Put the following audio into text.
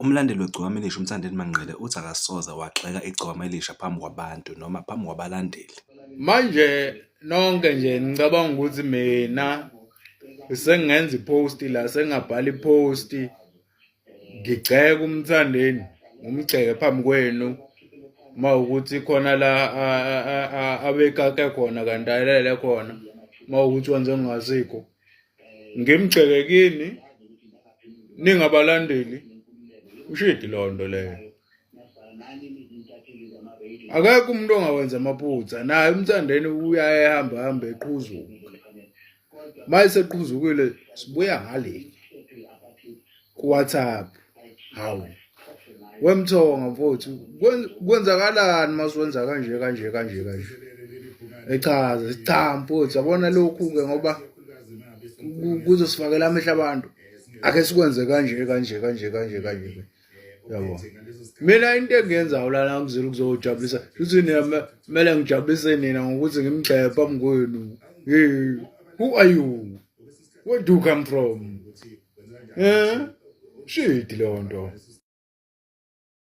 Umlandeli weGcokama Elisha uMthandeni Manqele uthi akasoze wagxeka iGcokama Elisha phambi kwabantu noma phambi kwabalandeli. Manje nonke nje ngicabanga ukuthi mina sengingenza ipost la, sengingabhala ipost ngigxeke uMthandeni, ngimgxeke phambi kwenu uma ukuthi khona la abekake khona kanti ayelele khona, uma ukuthi wenze ngingasikho. Ngimgxeke kini ningabalandeli, ushidi leyo nto leyo. Akekho umuntu ongawenza amaphutha, naye uMthandeni uyaye ehamba hambe eqhuzuke. Uma eseqhuzukile sibuya ngale ku-WhatsApp. Hawu wemthonga mfowethu, kwenzakalani uma usuwenza kanje kanje kanje kanje? Echaza, cha mfowethu, yabona lokhu-ke ngoba kuzosifakela amehlo abantu, ake sikwenze kanje kanje kanje kanje kanje. Yabo, mina into engiyenzayo lana ngizile ukuzojabulisa, futhi nina kumele ngijabulise nina ngokuthi ngimgxeke phambi kwenu. Hey, who are you? Where do you come from? Eh, shit leyo nto.